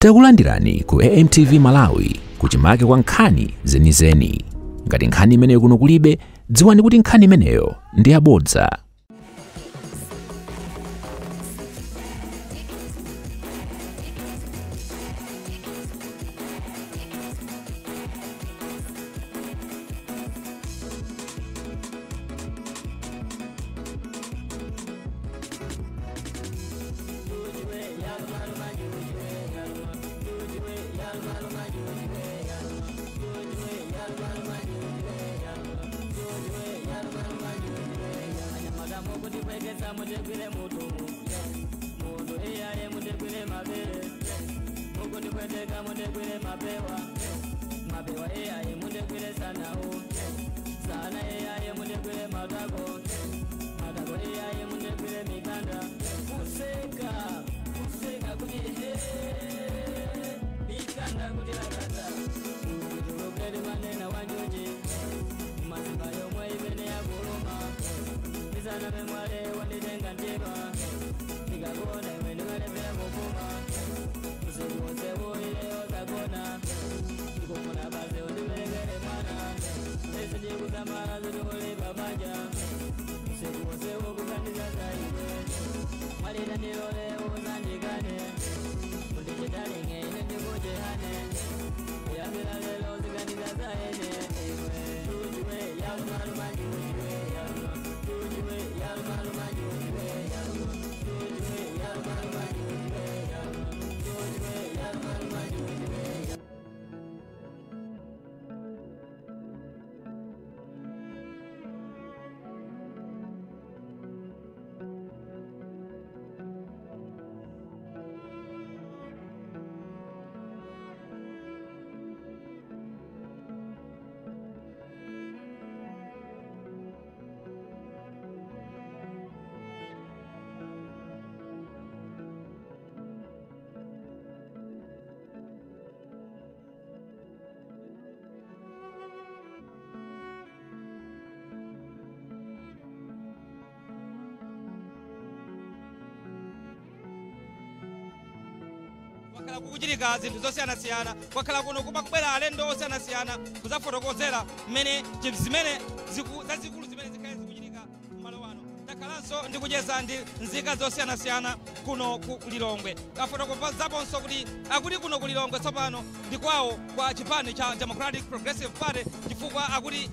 Takulandirani ku AMTV Malawi kuchimake kwa nkhani zenizeni. Ngati nkhani imeneyo kuno kulibe, dziwani kuti nkhani imeneyo ndi yabodza. Kwakhala kukuchitika zinthu zosiyanasiyana, kwakhala kuno kubwera alendo osiyanasiyana kudzafotokozera mmene zimene zazikulu zimene zikhale zikuchitika m'malo ano. Takhalanso ndi kucheza ndi nzika zosiyanasiyana kuno ku Lilongwe. Tafotokozaponso kuti akuti kuno ku Lilongwe tsopano ndi kwawo kwa chipani cha Democratic Progressive Party, chifukwa akuti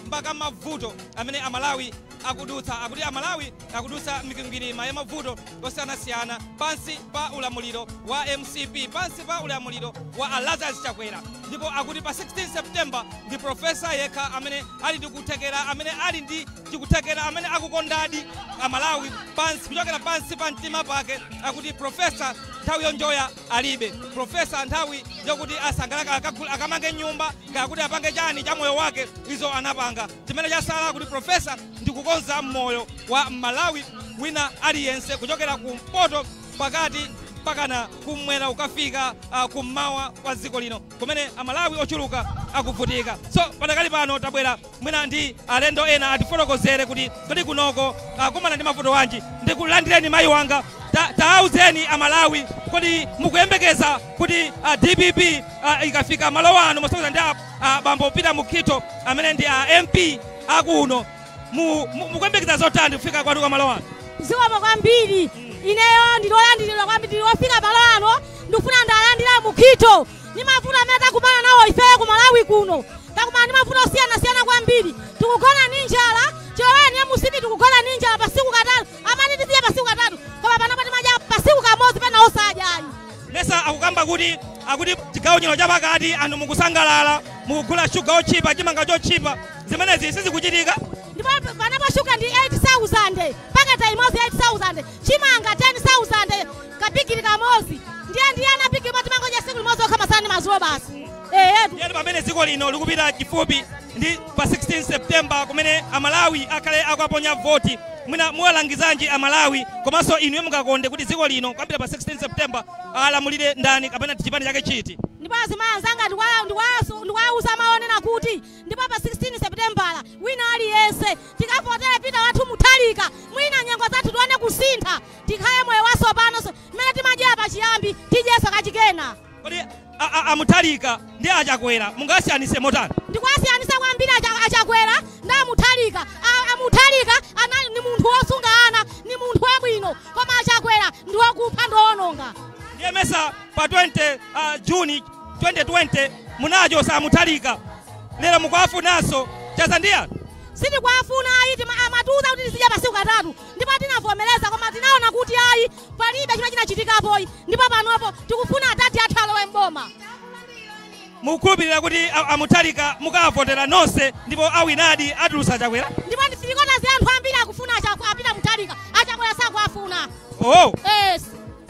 mpaka mavuto amene Amalawi akudutsa, akuti Amalawi akudutsa mikwingwirima ya mavuto osiyanasiyana pansi pa ulamuliro wa MCP, pansi pa ulamuliro wa Lazarus Chakwera. Ndipo akuti pa 16 September ndi profesa yekha amene ali ndi kuthekera, amene ali ndi chikuthekera, amene akukondadi Amalawi pansi, kuchokera pansi pa mtima pake. Akuti profesa nthawi yonjoya alibe, profesa nthawi yokuti asangalala akamange nyumba ngakuti apange chani cha moyo wake, izo anapanga. Chimene chasala kuti profesa ndi kukonza moyo wa Malawi wina aliyense, kuchokera kumpoto pakati pakana kumwera ukafika kummawa kwa dziko lino kumene Amalawi ochuluka akuvutika. So panakali pano tabwera mwina ndi alendo ena atifotokozere kuti kodi kunoko kumana ndi mavuto wanji. Ndikulandireni mayi wanga, tauzeni Amalawi kodi mukuyembekeza kuti DPP ikafika malo ano mosokoza ndi bambo Peter Mukhito amene ndi MP akuno, mukuyembekeza zotani kufika kwanu kwa malo ano? Zikomo kwambiri. Ineyo ndilolandiridwa kwambiri, ndilofika malo ano ndikufuna ndalandira Mukhito. Ni mavuto amene takumana nawo ifeyo ku Malawi kuno, takumana ndi mavuto osiyanasiyana kwambiri. Tikugona ndi njala, chilowereni ya MCP tikugona ndi njala pasiku katatu, amati tiziye pasiku katatu, koma panopa timadya pasiku kamodzi pena osadyayi. Mesa akukamba kuti akuti chigawo chino chapakati anthu mukusangalala, mukugula shuga otchipa, chimanga chotchipa, zimenezi sizikuchitika. Ndipo panopa shuga ndi 8,000 paketi imodzi 8,000, chimanga 10,000 kapikiri kamodzi, ndiye anapikiri moti mangoja siku limodzi okha masana ndi madzulo basi. Ndiye pamene dziko lino likupita chifupi ndi pa 16 September kumene Amalawi akhale akuaponya voti, mwina muwalangizanji Amalawi komanso inu mukakonde kuti dziko lino kuyambira pa 16 September alamulire ndani kapena chipani chake chiti? Ndipo azimayi anzanga ndikuwauza maonena kuti ndipo pa 16 September wina aliyense tikavotere Peter wathu Mutharika, mwina nyengo zathu tione kusintha, tikhale moyo watsopano. Mmene timadyera pachiyambi tidyenso kachikena. Kodi amuthalika ndi achakwera mungasiyanise motani? Ndikuwasiyanisa kwambiri achakwera ndi amuthalika. Amuthalika ni munthu wosunga ana, ni munthu wabwino, koma achakwera ndi wokupha ndi wowononga. Ndiye mesa pa 20 Juni 2020 munachosa amuthalika, lero mukuwafunanso chazandiya? Sitikuwafuna ayi, amatiuza kuti tizidya masiku katatu ndipo tinavomereza, koma tinaona kuti ayi palibe chimene chinachitikapoyi, ndipo panopo tikufuna adadi athu alowe mboma. Mukukhulupirira kuti amuthalika mukavotera nonse ndipo awinadi atulusa Chakwera? Ndipo tikona zi anthu ambiri akufuna apita Mutharika, achakwera sakuafuna. Oh. Yes.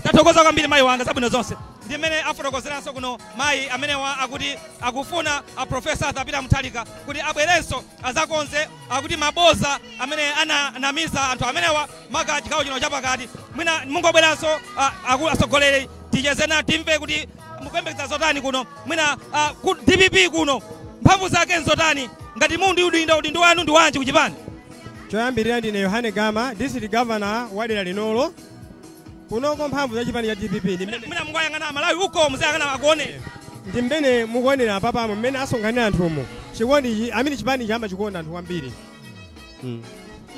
Tathokoza kwambiri mayi wanga, zabwino zonse. Ndi mmene afotokozeranso kuno mayi amenewa akuti akufuna a Profesa Arthur Peter Mutharika kuti abwerenso azakonze akuti maboza amene ananamiza anthu amenewa maka chigawo chino chapakati. Mwina mungobweranso atsogoleri ticheze na timve kuti mukuyembekeza zotani kuno, mwina ku DPP kuno mphamvu zake nzotani, ngati mundi udindo wanu ndi wanji kuchipani? Choyambirira ndine Yohane Gama, district governor wa dera linolo. Kunoko mphamvu za chipani cha DPP ndi mmene mwina mungayang'ana Amalawi uko muzayang'ana akuone ndi mmene mukuonera apapamo mmene asonkhanira anthumo. Chikondi amene chipani chama chikonda anthu kwambiri.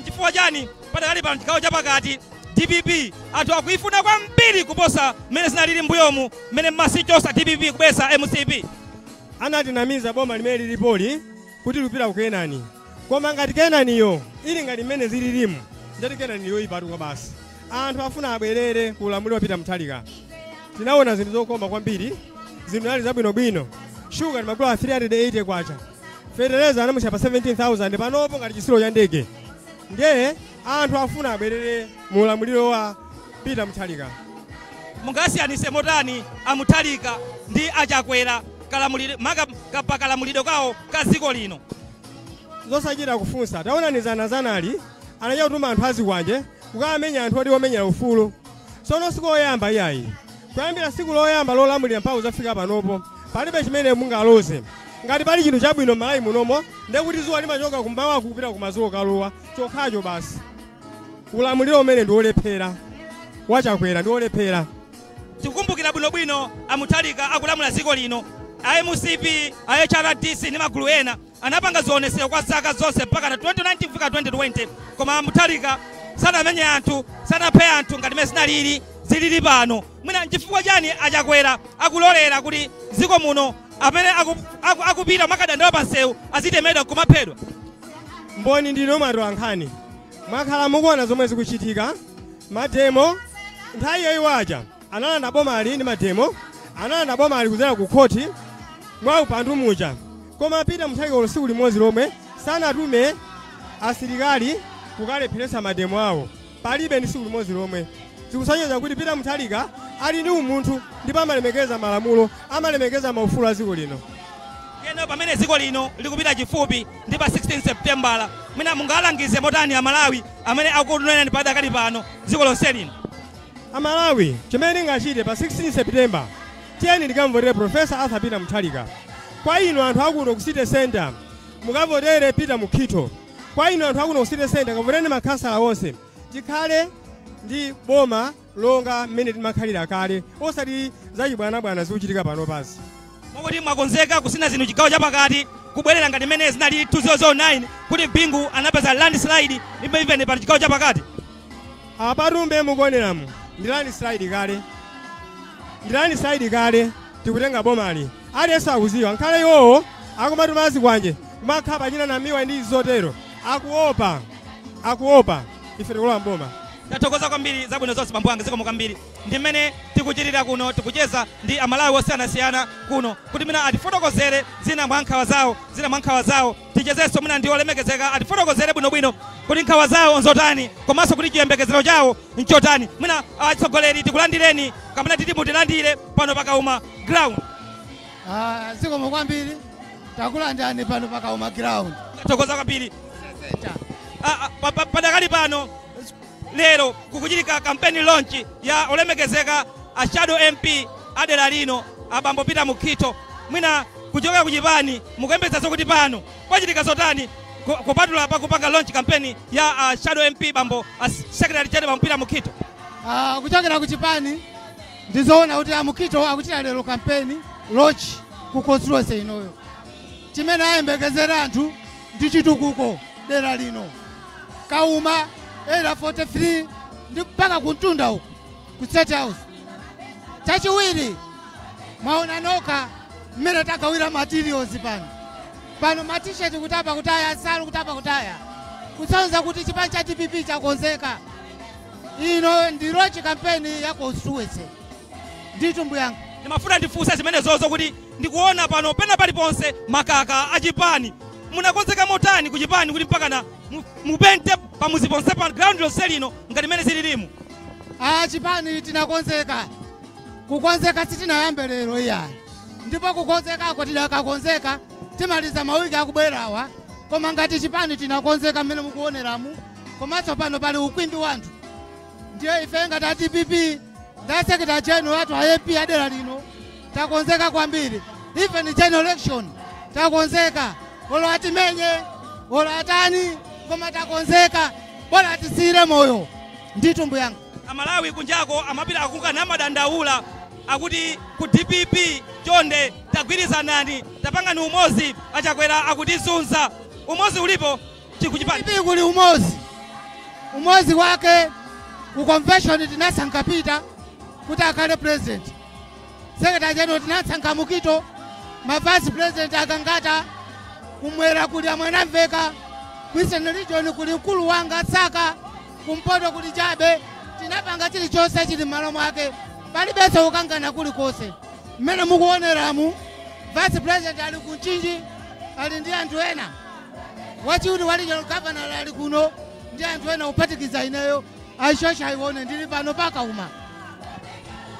Chifukwa chani padakali pano chigawo chapakati DPP anthu akuifuna kwambiri kuposa mmene zinalili mbuyomu mmene mmasichosa DPP kubweza MCP? Anatinamiza boma limene lilipoli kuti lupita ku Kenani, koma ngati Kenaniyo ili ngati mmene zililimu ndati Kenaniyo ipatuka basi. Anthu afuna abwerere ku ulamuliro wa Peter Mutharika. Tinaona zinthu zokoma kwambiri, zinthu nali zabwinobwino. Shuga timagula 380 kwacha, fetereza anamusha pa 17,000 panopo ngati chisilo cha ndege. Ndiye anthu afuna abwerere mu ulamuliro wa Peter Mutharika. Mungasiyanise motani amuthalika ndi achakwera kalamuliro maka pakalamuliro kawo ka dziko lino? Zosachita kufunsa, taonani zanazanali anacha kutuma anthu azikwanje kukamenya anthu oti omenyera ufulu. Tsono siku loyamba iyayi, kuyambira siku loyamba lolamulira mpaka zafika panopo palibe chimene mungaloze. Ngati pali chinthu chabwino m'Malawi munomo ndekuti zuwa limachoka kummawa kupita kumadzulo kalowa chokhacho basi. Ulamuliro umene ndi wolephera, wachakwera ndi wolephera. Tikukumbukira bwinobwino amuthalika akulamula dziko lino, a MCP, a HRDC ndi magulu ena anapanga zionesero kwa zaka zonse mpaka na 2019 kufika 2020, koma amuthalika sanamenye anthu, sanaphe anthu ngati mmene zinalili zilili pano. Mwina nchifukwa chani achakwera akulolera kuti dziko muno amene akupita makadandaula pa nsewu azitemedwa kumaphedwa? Mboni ndinu matolankhani, mwakhala mukuona zomwe zikuchitika. Mademo nthawi yoyiwaja analanda bomali ndi mademo, analanda bomali kudzera ku khoti mwa upandu muja, koma Peter Mutharika usiku limodzi lomwe sanatume asilikali kukalepheretsa mademo awo, palibe ndi siku limodzi lomwe. Zikusonyeza kuti Peter Mutharika ali ndi umunthu ndipo amalemekeza malamulo, amalemekeza maufulu a dziko lino. Keno pamene dziko lino likupita chifupi ndi pa 16 September, mwina mungalangize motani Amalawi amene akuonera padakali pano dziko lonse lino? Amalawi chimene ndingachite pa 16 September, tiyeni ndikamvotere Professor Arthur Peter Mutharika. Kwa inu anthu akuno ku City Center mukavotere Peter Mukhito. Kwa inu anthu akuno ku City Center kavotereni makhansala onse, tikhale ndi boma longa mmene timakhalira kale, osati zachibwanabwana zikuchitika pano pasi. Mukuti mwakonzeka kusina zinthu chigawo chapakati kubwerera ngati mmene zinali 2009 kuti Bingu anapeza landslide even pa chigawo chapakati? Apatumbe mukuoneramu ndi landslide kale, ndi landslide kale, tikutenga bomali. Aliyense akuziwa, nkhale iwowo akumatuma azikwanje kumakhala pachina na miwa ndi zotero, akuopa, akuopa ife tikulowa mboma. Tathokoza kwambiri, zabwino zonse bambo wanga, zikomo kwambiri. Ndi mmene tikuchitira kuno, tikucheza ndi Amalawi osiyanasiyana kuno kuti mwina atifotokozere zina mwa nkhawa zawo, zina mwa nkhawa zawo. Tichezenso mwina ndi olemekezeka atifotokozere bwinobwino kuti nkhawa zawo nzotani komanso kuti chiyembekezero chawo nchotani. Mwina atsogoleri tikulandireni kapena titi mutilandire pano pakauma ground. Zikomo kwambiri, takulandirani pano pakauma ground. Tathokoza kwambiri. Padakali pano lero kukuchitika campaign launch ya olemekezeka a Shadow MP adera lino abambo Peter Mukhito. Mwina kuchoka kuchipani mukuyembekeza kuti pano kwachitika zotani kupatula pakupanga launch campaign ya Shadow MP bambo Secretary General bambo Peter Mukhito? Kuchokera kuchipani Ndizoona kuti amukito akuchita lero kampeni launch ku constituency inoyo. Chimene ayembekezera anthu ndi chitukuko dera lino. Kauma Area 43 ndi mpaka kuntunda uku ku State House. Chachiwiri, mwaona nokha mmene takawira materials pano. Pano ma T-shirt kutapa kutaya, nsalu kutapa kutaya. Kusonyeza kuti chipani cha DPP chakonzeka. Ino ndi launch campaign ya constituency. Ndithu mbuyanga. Ndimafuna ndifunse zimene zozo kuti ndikuona pano pena paliponse makaka achipani. Munakonzeka motani ku chipani kuti mpakana mupente pamuzi ponse pa ground lonse lino ngati mmene zililimu? Chipani tinakonzeka. Kukonzeka sitinayambe lero iyayi. Ndipo kukonzekako tidakakonzeka timaliza mawiki akubwerawa. Koma ngati chipani tinakonzeka mmene mukuoneramu. Komanso pano pali ukwimbi wanthu. Ndiye ife ngati a DPP ndi secretary general athu a AP adera lino takonzeka kwambiri. Even general election takonzeka. Olo atimenye, olo atani, koma takonzeka. Bola atisiyire moyo. Ndithu mbuyanga. Amalawi kunjako amapita akukana amadandaula akuti ku DPP chonde tagwirizanani, tapangani umozi, achakwera akutizunza. Umozi ulipo chikuchipani. DPP kuli umozi. Umozi wake ku convention tinasankha Peter kuti akhale president. Secretary general tinasankha Mukito, ma vice president akangata, kumwera kuli amwanamveka, ku Eastern region kuli mkulu wanga Saka, kumpoto kuli Chabe. Tinapanga chilichonse chili m'malo mwake, palibenso kukangana kulikonse. Mmene mukuoneramu, vice president ali ku Mchinji, ali ndi anthu ena. Wachiwiri wa regional governor ali kuno ndi anthu ena kuphatikiza ineyo. Aishosha iwone ndili pano pakauma.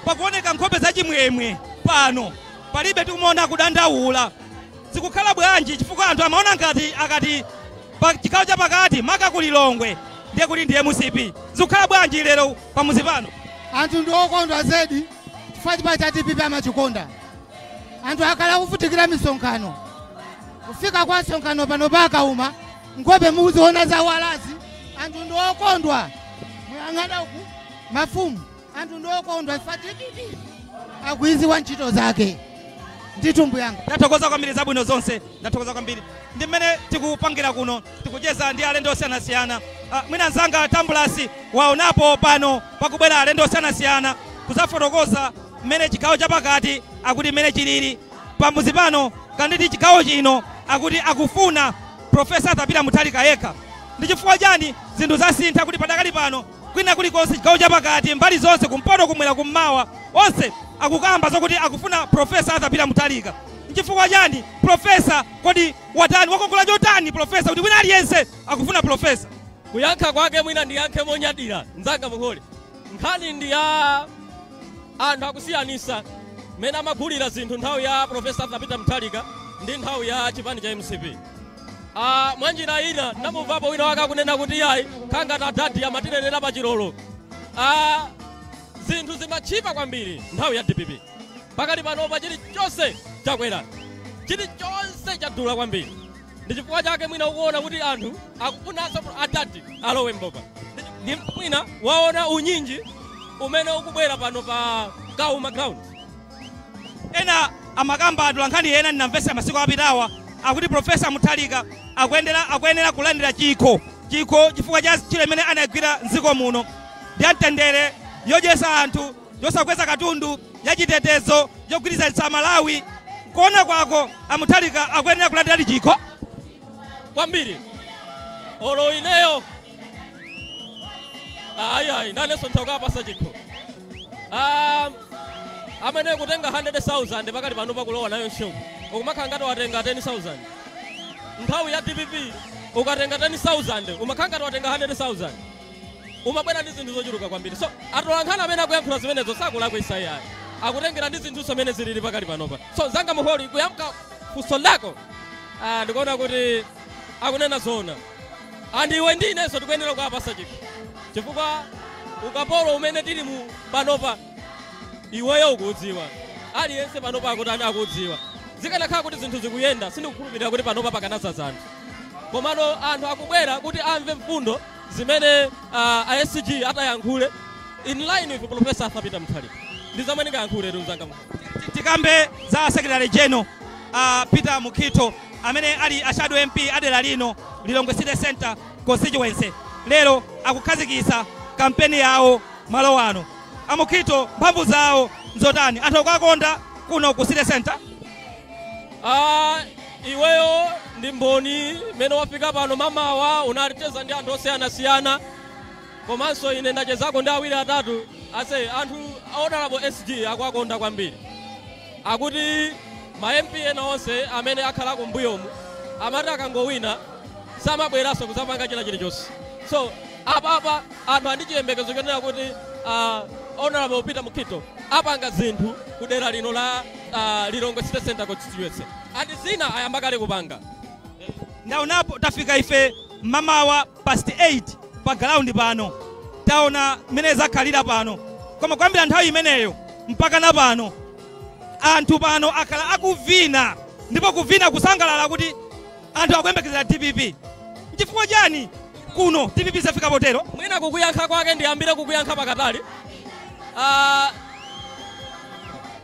Pakuoneka nkhope zachimwemwe pano, palibe tikumaona kudandaula. Zikukhala bwanji chifukwa anthu amaona ngati akati pa chigawo chapakati maka ku Lilongwe ndiye kuti ndiye MCP. Zikukhala bwanji lero pamuzi pano? Anthu ndi okondwa zedi chifukwa chipani cha DPP amachikonda. Anthu akhala kuvutikira misonkhano. Kufika kwa msonkhano pano pakauma, nkhope mukuziona za walazi, anthu ndi okondwa. Muyang'ana uku mafumu, anthu ndi okondwa chifukwa DPP akuiziwa ntchito zake. Ndithu mbuyanga. Ndathokoza kwambiri zabwino zonse, ndathokoza kwambiri. Ndi mmene tikupangira kuno, tikucheza ndi alendo osiyanasiyana. Mwina mzanga Tambulasi waonapo pano pakubwera alendo osiyanasiyana kuzafotokoza mmene chigawo chapakati akuti mmene chilili pamuzi pano, kanditi chigawo chino akuti akufuna Profesa Arthur Peter Mutharika yekha. Ndi chifukwa chani zinthu zasintha kuti padakali pano kwina kulikonse chigawo chapakati mbali zonse kumpoto kumwera kummawa onse akukamba zokuti akufuna Profesa Arthur Peter Mutharika? Nchifukwa chani Profesa kodi watani wakongola chotani Profesa kuti wina aliyense akufuna Profesa? Kuyankha kwake mwina ndiyankhe monyadira mzanga Mukholi. Nkhani ndi ya anthu akusiyanisa mmene amagulira zinthu nthawi ya Profesa Arthur Peter Mutharika ndi nthawi ya chipani cha MCP. Mwanjira ina ndamumvapo wina wake akunena kuti yayi khangati adadi amatinenera pachilolo. Zinthu zimachipa kwambiri nthawi ya DPP. Pakati panopa chilichonse chakwera, chilichonse chadula kwambiri. Ndi chifukwa chake mwina ukuona kuti anthu akufunanso adadi alowe mboma. Ndi mwina waona unyinji umene ukubwera pano pa Kauma ground. Ena amakamba anthu ankhani ena ndinamvesa masiku apitawa akuti Profesa Mutharika akuyenera kulandira chikho chifukwa cha ntchito imene anagwira mdziko muno ndi amtendere, yodyesa anthu, yosakweza katundu, yachitetezo, yogwirizanitsa Malawi. Kuona kwako amutharika akuyenera kulandira chikho kwambiri. Olo ineyo ayi nanenso nthakapasa chikho. Amene kutenga 100,000 pakali pano pakulowa nayo ntchito ukumakhala ngati watenga 10,000. Nthawi ya DPP ukatenga 10,000 umakhala ngati watenga 100,000. Umabwera ndi zinthu zochuluka kwambiri. So atolankhani amene akuyankhula zimenezo sakulakwisa iyayi, akutengera ndi zinthu zimene zilili pakali panopa. So zanga Muholi kuyankha funso lako, ndikuona kuti akunena zoona. Andi iwe ndi inenso tikuyenera kuwapasa chikho chifukwa ukapolo umene tili mu panopa iweyo ukudziwa, aliyense panopa akuti akudziwa. Zikanakhala kuti zinthu zikuyenda sindikukhulupirira kuti panopa pakanazaza anthu, komano anthu akubwera kuti amve mfundo zimene a SG atayankhule in line with Professor Arthur Peter Mutharika. Ndi zomwe ndingayankhule mzanga. Tikambe za Secretary General Peter Mukhito amene ali a shadow MP adera lino, Lilongwe City Center constituency. Lero akukhazikitsa kampeni yawo malo ano. Amukhito, mphamvu zawo nzotani? Anthu akuakonda kuno ku City Center? Iweyo ndi mboni mene wafika pano mamawa, unacheza ndi anthu osiyanasiyana, komanso ine ndachezako ndi awiri atatu. Ase anthu Honorable SG akuakonda kwambiri. Akuti ma MP ena onse amene akhala kumbuyomu amati akangowina samabweranso kuzapanga china chilichonse. So apapa anthu andi chiyembekezo chonena kuti Honorable Peter Mukhito apanga zinthu kudera lino la Lilongwe City Center constituency, andi zina ayamba kale kupanga. Ndaonapo tafika ife mamawa past 8 pa ground pano, taona mmene zakhalira pano, koma kuyambira nthawi imeneyo mpaka na pano anthu pano akhala akuvina, ndipo kuvina kusangalala kuti anthu akuyembekezera DPP. Nchifukwa chani kuno DPP zafika potero? Mwina kukuyankha kwake ndiyambire kukuyankha pakatali.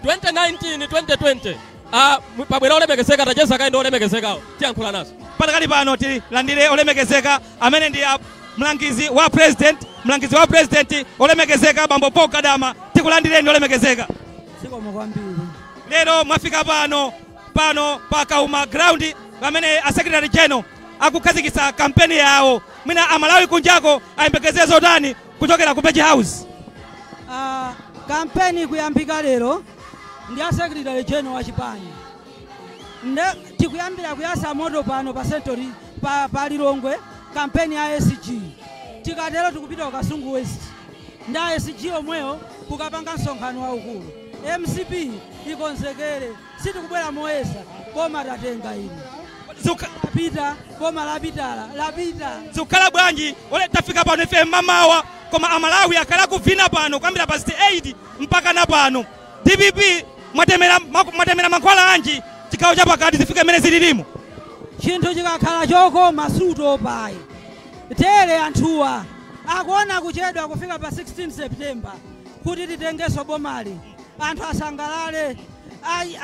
2019 2020 pabwera olemekezeka, tacheza kayi ndi olemekezekawo, tiyankhula nazo. Patakali pano tilandire olemekezeka amene ndi mlangizi wa president, mlangizi wa president, olemekezeka bambo Paul Gadama. Tikulandireni, olemekezeka. Zikomo kwambiri. Lero mwafika pano pa Kauma ground pamene a Secretary General akukhazikitsa kampeni yawo. Mwina Amalawi kunjako ayembekezere zotani kuchokera ku Page House? Kampeni kuyambika lero ndi a Secretary General wa chipani, nde tikuyambira kuyasa moto pano pa Central pa Lilongwe, kampeni ya SG. Tikatero tikupita ku Kasungu West ndi a SG omweyo kukapanga msonkhano waukulu. MCP ikonzekere, sitikubwera moyesa, boma tatenga ili. Lapita boma, lapitala lapita. Zikukhala bwanji? Ole tafika pano ife mamawa, koma Amalawi akhala kuvina pano kuyambira pa 8 mpaka na pano. DPP mwatemera mankhwala anji chigawo chapakati zifike mmene zililimo? Chinthu chikakhala chokoma sutopayi. Tere anthuwa akuona kuchedwa kufika pa 16 September kuti titengeso bomali, anthu asangalale,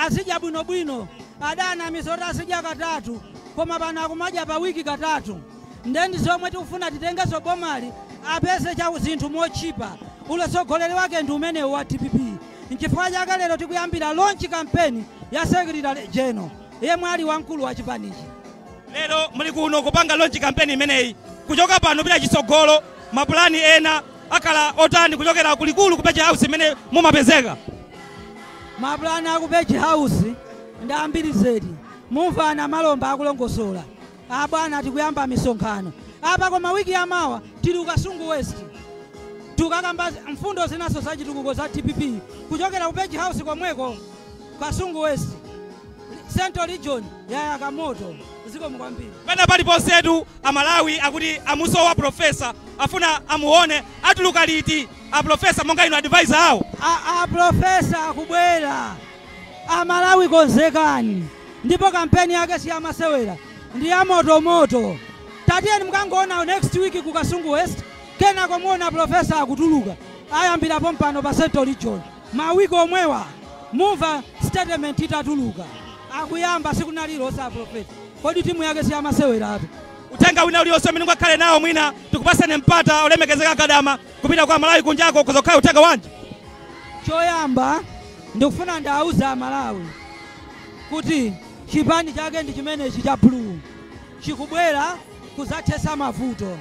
azidya bwinobwino. Adana mizoti azidya katatu, koma pano akumadya pa wiki katatu. Ndendi zomwe tikufuna, titengeso bomali, apeze cha zinthu mochipa. Ulosogoleri wake ndi umenewu wa DPP. Nchifukwa chake lero tikuyambira launch campaign ya Secretary General yemwe ali wamkulu wa chipanichi. Lero muli kuno kupanga launch campaign imeneyi. Kuchoka pano pita chitsogolo, mapulani ena akhala otani kuchokera kulikulu ku Page House imene mumapezeka? Mapulani aku Page House ndi ambiri zedi, mumvana malomba akulongosola abwana. Tikuyamba misonkhano apa, koma wiki yamawa tili ukasungu West, tikakamba mfundo zinaso zachitukuko za DPP kuchokera ku Page House komweko. Kasungu West, Central Region yayaka moto. Zikomo kwambiri. Pena paliponsetu Amalawi akuti amusowa profesa, afuna amuone. Atuluka liti a profesa monga inu advisor awo? A profesa akubwera. Amalawi konzekani, ndipo kampeni yake si yamasewera, ndi ya motomoto. Tatiyeni mukangoona next week ku Kasungu West, kenako muona profesa akutuluka. Ayambirapo mpano pa Central Region, mawiki omwewa mumva statement itatuluka. Akuyamba sikunaliro sa profesa, kodi timu yake si yamaseweratu? Uthenga wina uliwonse umene ungakhale nawo, mwina tikupasane mpata, olemekezeka Gadama, kupita kwa Malawi kunjako, kuzokhala uthenga wanji? Choyamba ndikufuna ndawuza Amalawi kuti chipani chake ndi chimenechi cha blue, chikubwera kuzathesa mavuto,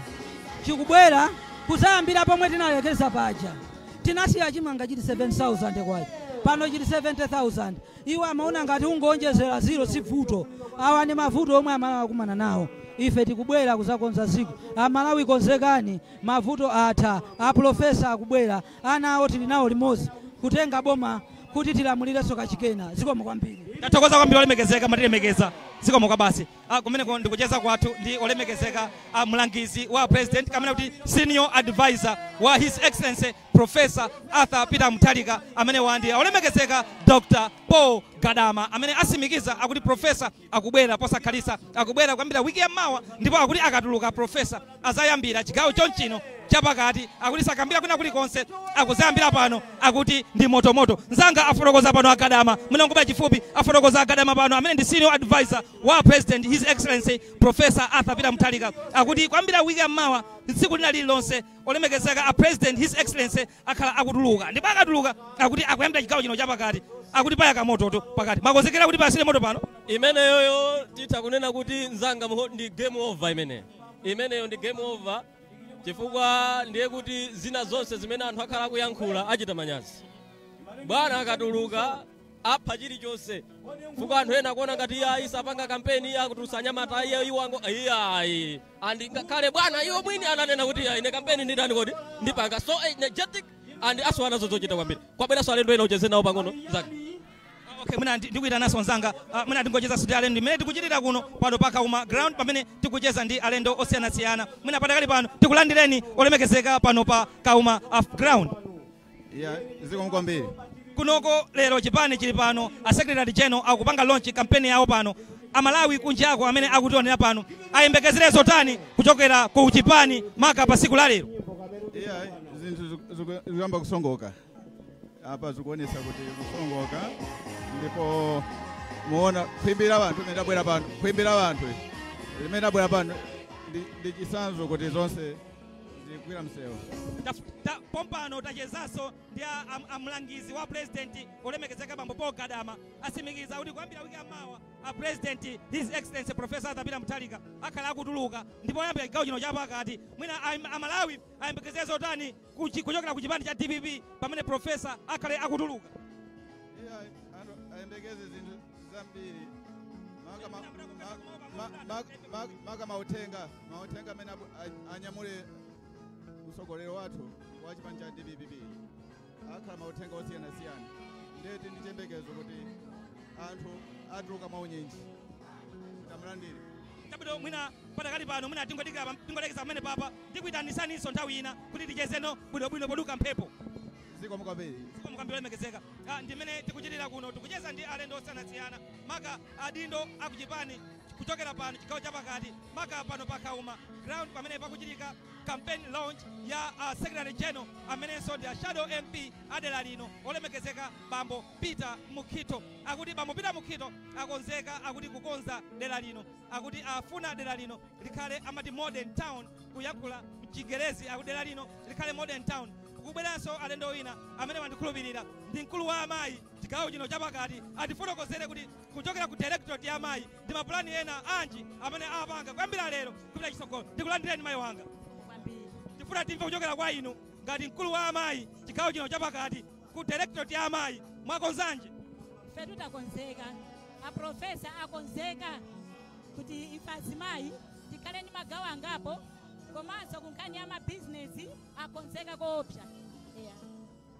chikubwera kuzayambira pomwe tinalekeza paja. Tinasiya chimanga chili 7000 kwacha, pano chili 70,000. Iwo amaona ngati ungonjezera zero si vuto. Awa ndi mavuto omwe Amalawi akumana nawo. Ife tikubwera kuzakonza ziko. Amalawi konzekani, mavuto atha. Aprofesa akubwera, ana awo tili nawo limodzi kutenga boma kuti tilamulirenso kachikena. Zikomo kwambiri. Ndathokoza kwambiri, olemekezeka, matilemekeza. Zikomo kwa basi. Kumeneko ndikucheza kwathu ndi olemekezeka mlangizi wa president, kamene kuti senior advisor wa His Excellency Professor Arthur Peter Mutharika, amene wandi olemekezeka Dr. Paul Gadama, amene asimikiza akuti professor akubwera posakhalisa, akubwera kuyambira wiki ya mawa, ndipo akuti akatuluka professor azayambira chigawo chonchino chapakati, akuti sakambira kwina kulikonse, akuzayambira pano, akuti ndi motomoto. Nzanga afotokoza pano Agadama, munangoba chifupi afotokoza Agadama pano, amene ndi senior advisor wa president His Excellency Professor Arthur Peter Mutharika, akuti kwambira wiki ya mawa tsiku lina lililonse olemekezeka a president His Excellency akhala akutuluka, ndipo akatuluka akuti akuyambira chigawo chino chapakati, akuti payaka mototo pakati. Makonzekera kuti pasire moto pano. Imeneyoyo titha kunena kuti nzanga ndi game over imeneyo. Imeneyo ndi game over, chifukwa ndiye kuti zina zonse zimene anthu akhala akuyankhula achita manyazi. Bwana akatuluka apha chilichonse, chifukwa anthu ena akuona ngati iye ayi sapanga kampeni, iye akutulutsa anyamata, iye iwango iye ayi. And ngakhale bwana iwo mwini ananena kuti ine kampeni nditani kodi ndipanga, so energetic and aswana zochita kwambiri. Kwabweranso alendo ena, ucheze nawo pang'ono zake. Okay, mwina ndikuyitanaso nzanga, mwina tingocheza ndi alendo imene tikuchitira kuno pano pa Kauma ground, pamene tikucheza ndi alendo osiyanasiyana. Mwina patakali pano tikulandireni olemekezeka pano pa Kauma ground. Ya, zikomo kwambiri. Kunoko lero chipani chili pano, a secretary general akupanga launch campaign yawo pano. Amalawi kunjako amene akutionera pano ayembekezere zotani kuchokera ku chipani maka pa siku la lero? Yeah, zinthu zikuyamba kusongoka apa, zikuonesa kuti kusongoka, ndipo muona khwimbi la vanthu limene labwera pano, khwimbi la vanthu limene labwera pano ndi chisanzo kuti zonse zikugwira msewu. Pompano tachezanso ndi amlangizi wa president olemekezeka bambo Paul Gadama, asimikiza kuti kuyambira wiki yamawa a president His Excellency Professor Arthur Peter Mutharika akhala akutuluka, ndipo oyambira chigawo chino chapakati. Mwina Amalawi ayembekezere zotani kuchokera ku chipani cha DPP pamene professor akhale akutuluka? Yeah, anthu ayembekeze zinthu zambiri, maka mauthenga amene anyamule mtsogoleri wathu wa chipani cha DPP akhala mauthenga osiyanasiyana. Ndeti ndi chiyembekezo kuti anthu atuluka mwaunyinji kuti amulandire. Chabwino, mwina patakali pano mwina tingodekeza pamene papa, ndikuyitanisaninso nthawi ina kuti tichezeno bwinobwino poduka mphepo. Zikomo kwambiri. Zikomo kwambiri olemekezeka. Ndimene tikuchitira kuno, tikucheza ndi alendo osiyanasiyana maka adindo akuchipani kuchokera pano chigawo chapakati, maka pano pa Kauma ground pamene pakuchitika campaign launch ya secretary general amenenso ndi a shadow MP adera lino olemekezeka bambo Peter Mukhito. Akuti bambo Peter Mukhito akonzeka akuti kukonza dera lino, akuti afuna dera lino likhale amati modern town, kuyankhula mchingerezi akuti dera lino likhale modern town. Kubweranso alendo wina amene wandikhulupirira ndi mkulu wa amayi chigawo chino chapakati, atifotokozere kuti kuchokera ku directorate ya amayi ndi mapulani ena anji amene apanga kuyambira lero kupita chitsogolo. Ndikulandireni mayi wanga. Tifuna timve kuchokera kwa inu ngati mkulu wa amayi chigawo chino chapakati, ku directorate ya amayi mwakonzanji? Fetu takonzeka, aprofesa akonzeka kuti ife azimayi tikhale ndi magawo angapo, komanso kunkhani ya mabizinesi akonzeka koopsa. Yeah.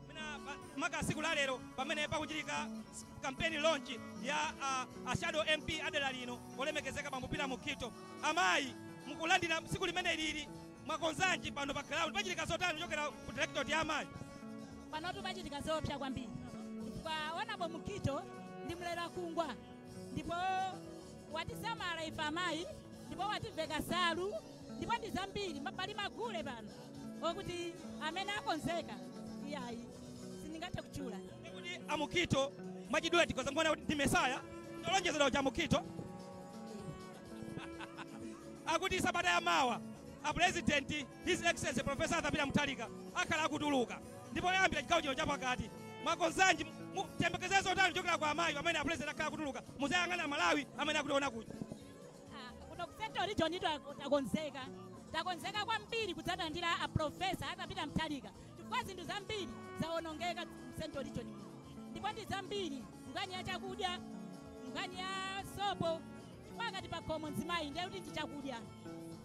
Mwina maka siku la lero pamene pakuchitika campaign launch ya a shadow MP adera lino olemekezeka bambo Peter Mukhito, amayi mukulandira siku limene lili mwakonzanji pano pa ground? Pachitika zotani kuchokera ku directorate ya amayi? Panotu pachitika zoopsa kwambiri, chifukwa honourable Mukhito ndi mlera kungwa, ndipo watisamala ife amayi, ndipo wativeka salu, ndipo ndi zambiri, pali magule pano okuti amene akonzeka iyayi sindingathe kutchula. Kuti amukhito mwachidule tikhoza kuona kuti ndi mesaya tolonjezedwa cha Mukhito. Akuti sabata ya mawa a president His Excellency Professor Arthur Peter Mutharika akhala akutuluka, ndipo yambira chigawo chino chapakati mwakonzanji? Tiyembekezere zotani kuchokera kwa amayi pamene a president akhala akutuluka? Muzayang'ana Malawi amene akutiona kuja. Kuno ku Central Region takonzeka, takonzeka kwambiri kudzalandira a professor Arthur Peter Mutharika, chifukwa zinthu zambiri zawonongeka mu Central Region muno, ndipo ndi zambiri, nkhani ya chakudya, nkhani ya sopo, chifukwa akati pakhomo mzimayi ndiye kuti ndi chakudya.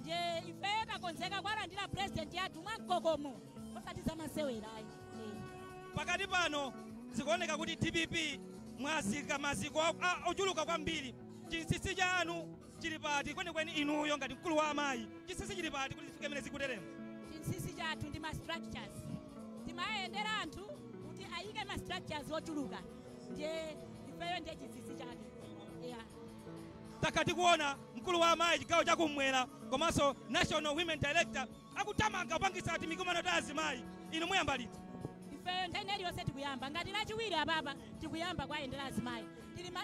Ndiye ifeyo takonzeka kwalandira president yathu mwamkokomo, osati zamasewera ayi. Pakati pano zikuoneka kuti DPP mwazika maziko ochuluka kwambiri. Chinsinsi chanu chili pati kwenikweni inuyo ngati mkulu wa amayi? Chinsinsi chili pati kuti zifike mene zikuteremo? Chinsinsi chathu ndi ma structures. Timayendera anthu kuti ayike ma structures ochuluka, ndiye ifeyo ndiye chinsinsi chake, yeah. Takhala tikuona mkulu wa amayi chigawo chakummwera komanso national women director akutamanga kupangisa ati mikumano ta azimayi. Inu muyamba liti? Ifeyo nthawi iliyonse tikuyamba. Ngati Lachiwiri apapa tikuyamba kwayendera azimayi.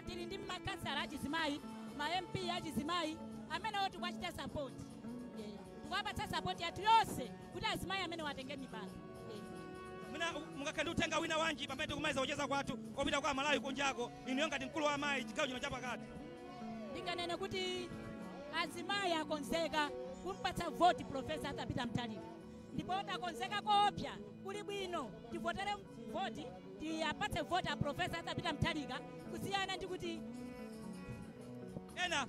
Tili ndi makansala achizimayi, ma MP achizimayi amenewo tikuwachita support, yeah. Tikuwapatsa support yathu yonse kuti azimayi amene watenge mipando, yeah. Mwina mungakhale ndi uthenga wina wanji pamene tikumaliza kucheza kwathu opita kwa Amalawi kunjako, inuyo ngati mkulu wa amayi chigawo chino chapakati? Ndinganene kuti azimayi akonzeka kumpatsa voti Profesa Arthur Peter Mutharika, ndipo takonzeka koopsa. Kuli bwino tivotere voti, tiyapatse voti a Profesa Arthur Peter Mutharika kusiyana ndi kuti Ena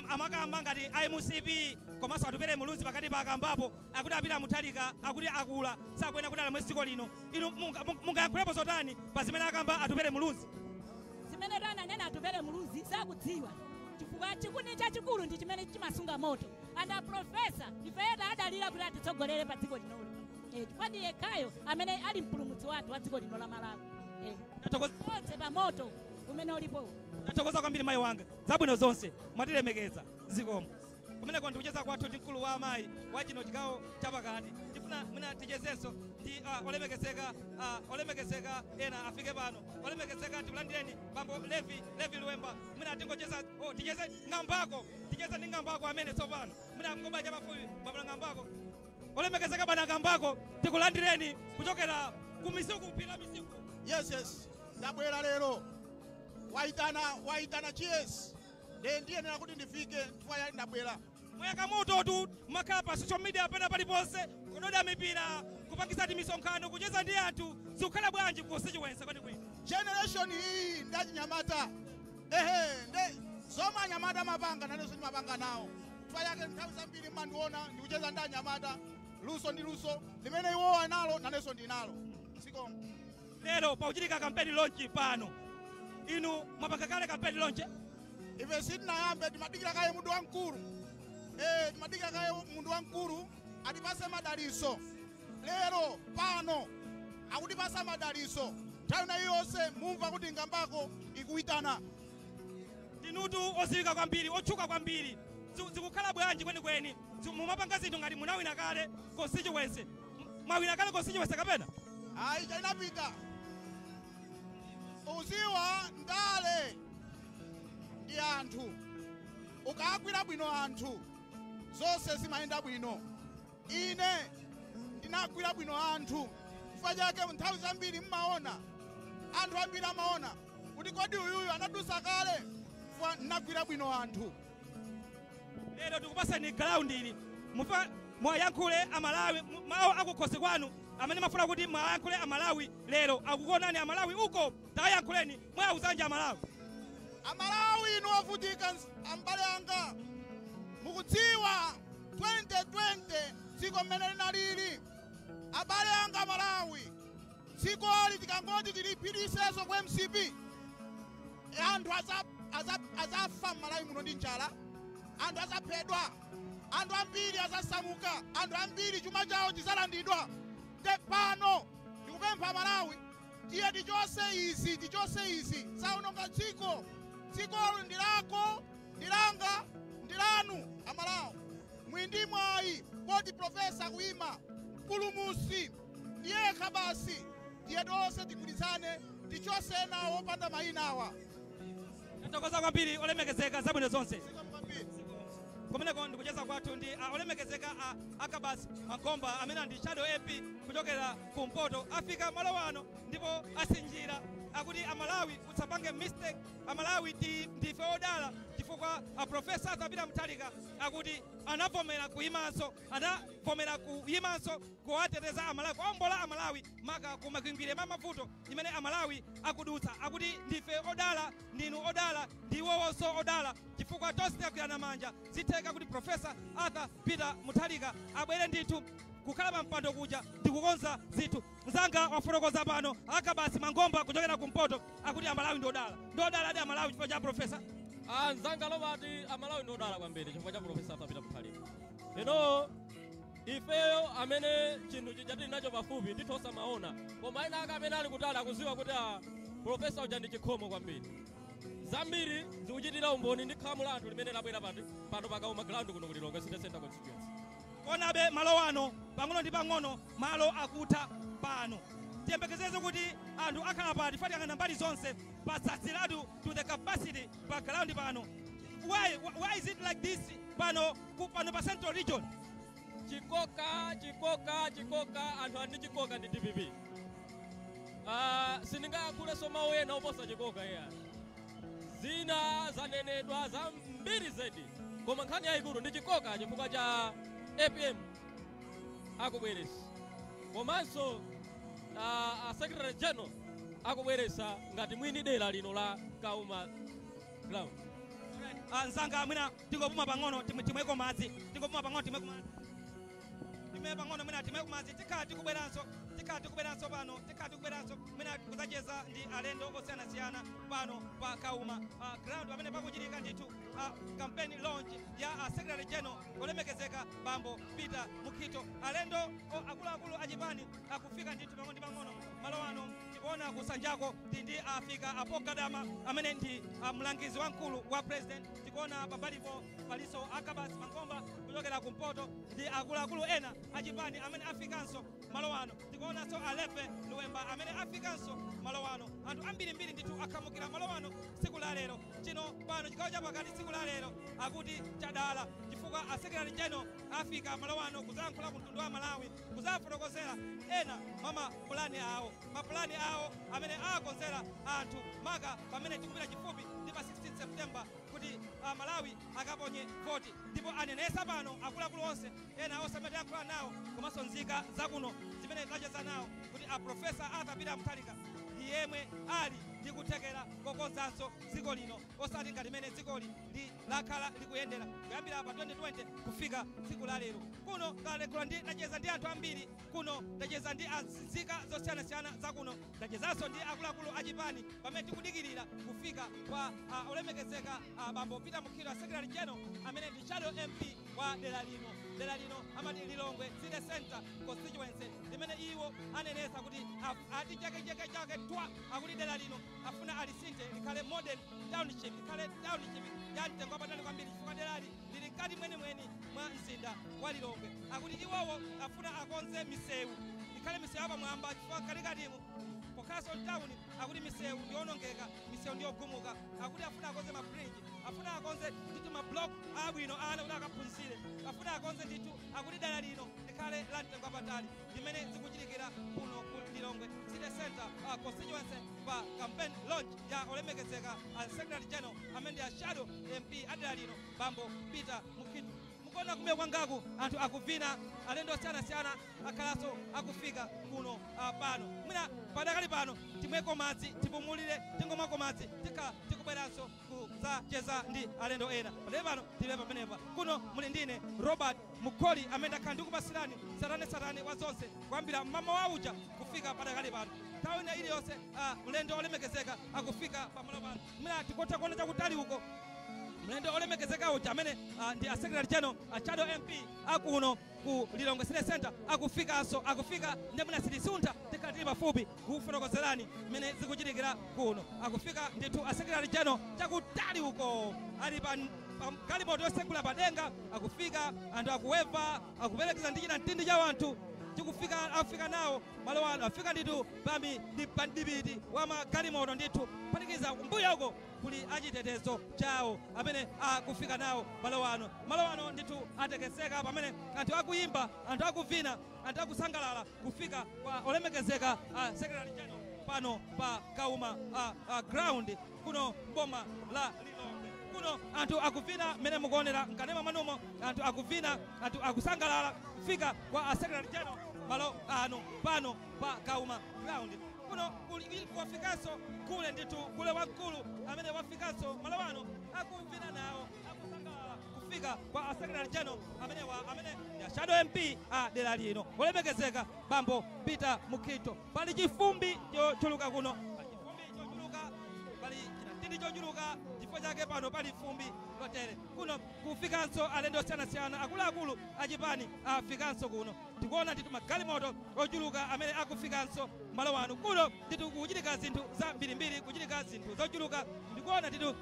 amakamba ngati IMCP komanso Atupele Muluzi pakati pa akambapo akuti apita Mutharika akuti akula, sakuyenera kuti alamule dziko lino. Inu mungayankhulepo zotani pa zimene akamba Atupele Muluzi? Zimene ananena Atupele Muluzi sakudziwa, chifukwa chikuni chachikulu ndi chimene chimasunga moto, and a profesa ifeyo adalira kuti atitsogolere pa dziko linolo, chifukwa ndi yekhayo amene ali mpulumutsi wathu wa dziko lino la Malawi. Onse pa moto umene ulipo. Tathokoza kwambiri mayi wanga, zabwino zonse, mwatilemekeza, zikomo. Kumeneko ndikucheza kwathu ndi mkulu wa amayi wa chino chigawo chapakati. Tifuna mwina tichezenso ndi olemekezeka ena afike pano. Olemekezeka, tikulandireni bambo Levi Luwemba. Mwina tingocheza, oh, ticheze ng'ambako, ticheze ndi ng'ambako amene tsopano mwina ngoba chapafupi bambo ng'ambako. Olemekezeka bwana ng'ambako, tikulandireni kuchokera ku Misuku, phiri Misuku. Yes, ndabwera lero. Waitana cheers, ndiye ndiyenera kuti ndifike chifukwa yali ndabwera. Mwayaka moto tu, makhala pa social media pena paliponse, kudoda mipira, kupangisa misonkhano, kucheza ndi anthu. Zikukhala bwanji ku constituency kwenikweni? Generation iyi ndi achinyamata, ehe, nde zomwe anyamata amapanga nanenso ndimapanga nawo. Chifukwa chake nthawi zambiri mmandiona ndikucheza ndi anyamata. Luso ndi luso limene iwowo analo, nanenso ndinalo. Zikomo. Lero pakuchitika campaign launch pano, inu mwapanga kale campaign launch? Ife sitinayambe, timadikira kaye munthu wamkulu. Timadikira kaye munthu wamkulu atipase madaliso. Lero pano akutipasa madaliso. Nthawi ina iliyonse mumva kuti ngambako ikuitana. Ndinutu odziwika kwambiri, otchuka kwambiri. Zikukhala bwanji kwenikweni? Mumapanga zinthu ngati munawina kale constituency. Mwawina kale constituency kapena? Ayi, chainapita. Uziwa ndale ndi anthu. Ukagwira bwino anthu, zonse zimayenda bwino. Ine ndinagwira bwino anthu, chifukwa chake nthawi zambiri mmaona anthu ambiri amaona kuti kodi uyuyu anadusa kale, chifukwa ndinagwira bwino anthu. Lero tikupasani ground ili, mufa mwayankhule Amalawi mawu akukhosi kwanu amene mafuna kuti mwayankhule Amalawi. Lero akukuonani Amalawi uko, tayankhuleni, mwawuzanje Amalawi. Amalawi inu ovutika, ambale anga, mukudziwa 2020 dziko mmene linalili. Abale anga Malawi, dzikoli tikangoti tilipitisenso ku MCP, anthu azafa m'Malawi muno ndi njala, anthu azaphedwa, anthu ambiri azasamuka, anthu ambiri chuma chawo chizalandidwa. Nde pano ndikupempha Malawi, tiye tichose izi, tichose izi zaononga dziko. Dzikolo ndi lako, ndi langa, ndi lanu. Amalawi, muli ndi mwayi poti profesa kuyima mpulumusi ndiyekha basi. Tiye tonse tigwirizane, tichose nawo wopanda mayina awa. Tathokoza kwambiri olemekezeka, zabwino zonse. Kumeneko ndikucheza kwathu ndi olemekezeka a Agabas Mangomba amene ndi shadow MP kuchokera kumpoto. Afika malo ano ndipo asinjira akuti Amalawi usapange mistake. Amalawi ndife odala chifukwa a Profesa Arthur Peter Mutharika akuti anavomera kuyimanso, anavomera kuyimanso kuwateteza Amalawi, kuwombola Amalawi maka kumakwingwire ma mavuto imene Amalawi akudutsa. Akuti ndife odala, ndinu odala, ndiwowonso odala chifukwa tonse tikagwirana manja zitheka kuti Profesa Arthur Peter Mutharika abwere ndithu kukhala pa mpando kuja ndikukonza zinthu. Mzanga wafotokoza pano Agabasi Mangomba kuchokera kumpoto akuti Amalawi ndi odala, ndi odala adi Amalawi chifukwa cha profesa. Anzanga Robert, Amalawi ndi odala kwambiri chifukwa cha Profesa Arthur Peter Mutharika. Ino ifeyo amene chinthu chija tili nacho pafupi ndithu osamaona, koma ena ake amene ali kutali akuziwa kuti a profesa uja ndi chikhomo kwambiri. Zambiri zikuchitira umboni ndi khamu la anthu limene labwera pano pakauma ground kuno ku Lilongwe City Center constituency. Konabe malo ano pang'ono ndi pang'ono malo akutha pano. Tiyembekezeze kuti anthu akhala pati fatikangana mbali zonse pasaziratu to the capacity pa ground pano. Why is it like this pano pano pa Central Region? Chikoka, chikoka, chikoka, anthu andi chikoka ndi DPP. Sindingayankhulenso mawu ena oposa chikoka iya. Zina zanenedwa zambiri zedi, koma nkhani yayikulu ndi chikoka chifukwa cha APM akubweresa, komanso a Secretary General akubweresa ngati mwini dera lino la Kauma ground. Anzanga, mwina tingopuma pang'ono, timweko madzi, tingopuma pang'ono, timweko madzi, timwe pang'ono, mwina timweko madzi. Tikhala tikubweranso, tikhala tikubweranso pano, tikhala tikubweranso mwina kudzacheza ndi alendo osiyanasiyana pano pa Kauma ground pamene pakuchitika ndithu campaign launch ya Secretary General olemekezeka Bambo Peter Mukhito. Alendo akuluakulu achipani akufika ndithu pang'ono ndi pang'ono malo ano. Tikuona kusanjako ndi afika apogadama amene ndi mlangizi wamkulu wa president. Tikuona pambalipo paliso Akabas Mangomba kuchokera kumpoto ndi akuluakulu ena achipani amene afikanso malo ano. Tikuonanso Alefe Luwemba amene afikanso malo ano. Anthu ambirimbiri ndithu akhamukira malo ano tsiku la lero. Chino pano chigawo chapakati tsiku la lero akuti chadala chifukwa a Secretary General afika malo ano kuzayankhula ku mtundu wa Malawi, kuzafotokozera ena mwa mapulani awo, mapulani awo amene akonzera anthu maka pamene tikupita chifupi ndi pa 16 September kuti Malawi akaponye voti. Ndipo anenesa pano akuluakulu onse ena onse amene tiyankhula nawo komanso nzika zakuno zimene tacheza nawo kuti a Profesa Arthur Peter Mutharika ndi yemwe ali ndi kuthekera kokonzanso dziko lino, osati ngati limene dzikoli lakhala likuyendera kuyambira pa 2020 kufika tsiku la lero. Kuno talankhula ndi tacheza ndi anthu ambiri kuno, tacheza ndi nzika zosiyanasiyana zakuno, tachezanso ndi akuluakulu achipani pamene tikudikirira kufika kwa olemekezeka Bambo Peter Mukhito, Secretary General amene ndi shadow MP wa dera lino. Dera lino amati Lilongwe City Center constituency, limene iwo anenesa kuti ati chake chake chake twa akuti dera lino afuna alisinthe likhale modern township, likhale township ya mtengo wapatali kwambiri chifukwa derali lili mkati mwenimweni mwa mzinda wa Lilongwe. Akuti iwowo afuna akonze misewu, ikhale misewu yapamwamba chifukwa katikatimu pokhalanso mtawuni akuti misewu ndiyonongeka, misewu ndiyogumuka. Akuti afuna akonze mabridge, afuna akonze ndithu mablock abwino ana kuti akaphunzire, afuna akonze ndithu akuti dera lino likhale la mtengo wapatali, limene zikuchitikira kuno ku Lilongwe City Center constituency pa campaign launch ya olemekezeka Secretary General amene ndi a shadow MP adera lino Bambo Peter Mukhito. Mukuona kumbuyo kwangaku anthu akuvina, alendo osiyanasiyana akhalanso akufika kuno pano. Mwina padakali pano timweko madzi, tipumulire, tingomwako madzi, tikhala tikubweranso kudzacheza ndi alendo ena. Padakali pano tilibe pamenepa. Kuno muli ndine Robert Mukholi amene ndakhala ndikupasirani satane wa zonse kuyambira mmamawa uja kufika padakali pano. Nthawi ina iliyonse mlendo olemekezeka akufika pamalo pano. Mwina tikotha kuona chakutali uko mlendo olemekezeka uja amene ndi a Secretary General, a shadow MP akuno ku Lilongwe City Center akufikanso, akufika ndi mwina sitisuntha, tikhala tili pafupi kufotokozerani mmene zikuchitikira kuno. Akufika ndithu a Secretary General chakutali uko ali pa galimoto yosegula padenga, akufika anthu akuweva, akuperekeza ndi china mtindi cha wanthu tikufika, afika nawo malo ano, afika ndithu pami ndi pandibiti wa magalimoto ndithu, phatikiza kumbuyo uko kuli achitetezo chawo amene akufika nawo malo ano. Malo ano ndithu atekeseka pamene anthu akuyimba, anthu akuvina, anthu akusangalala kufika kwa olemekezeka Secretary General pano pa Kauma ground kuno boma la Lilongwe. Kuno anthu akuvina mmene mukuonera mkanema mwanumo, anthu akuvina, anthu akusangalala kufika kwa Secretary General malo ano pano pa Kauma ground. Kuno wafikanso kule ndithu kule wamkulu amene wafikanso malo ano akuvina nawo, akusangalala kufika kwa Secretary General amene ndi shadow MP a dera lino olemekezeka Bambo Peter Mukhito. Pali chifumbi chochuluka kuno, pali chifumbi chochuluka, pali ndi chochuluka, chifukwa chake pano pali fumbi lotere. Kuno kufikanso alendo osiyanasiyana, akuluakulu achipani afikanso kuno. Tikuona ndithu magalimoto ochuluka amene akufikanso malo ano. Kuno ndithu kuchitika zinthu zambirimbiri, kuchitika zinthu zochuluka. Ndikuona ndithu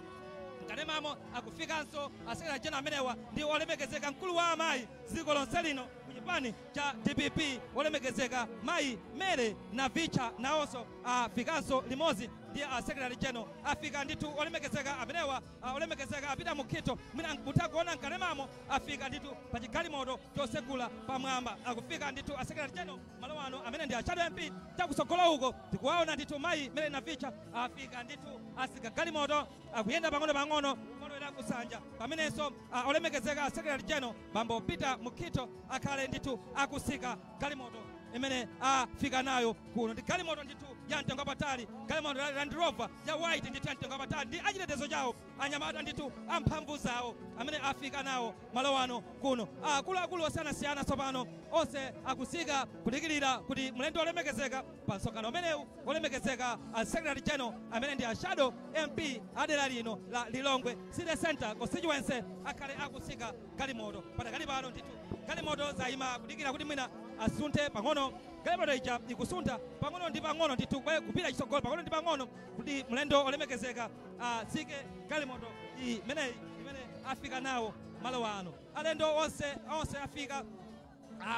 mkatemamo akufikanso a secretary general amenewa ndi olemekezeka mkulu wa amayi dziko lonse lino kuchipani cha DPP, olemekezeka mayi Mary Navicha, nawonso afikanso limodzi ndi a secretary general. Afika ndithu olemekezeka amenewa, olemekezeka apita Mukhito. Mwina mutha kuona mkatemamo afika ndithu pa chigalimoto chosegula pamwamba. Akufika ndithu a secretary general malo ano amene ndi a shadow MP. Chakutsogolo uko tikuwaona ndithu mayi Mary Navicha afika ndithu, asika galimoto, akuyenda pang'ono pang'ono kolowera kusanja, pamenenso olemekezeka a secretary general bambo Peter Mukhito akhale ndithu akusika galimoto imene afika nayo kuno. Ndi galimoto ndithu ya mtengo wapatali, galimoto ya Land Rover ya white ndithu ya mtengo wapatali, ndi achitetezo chawo anyamata ndithu amphamvu zawo amene afika nawo malo ano kuno. Akuluakulu osiyanasiyana tsopano onse akusika kudikirira kuti mlendo olemekezeka pa msonkhano umenewu, olemekezeka a secretary general amene ndi a shadow MP adera lino la Lilongwe City Center constituency akhale akusika galimoto. Patakali pano ndithu galimoto zayima kudikira kuti mwina asunthe pang'ono. Galimoto ija ikusuntha pang'ono ndi pang'ono ndithu kupita chitsogolo pang'ono ndi pang'ono kuti mlendo olemekezeka atsike galimoto imeneyi imene afika nawo malo ano. Alendo onse onse afika,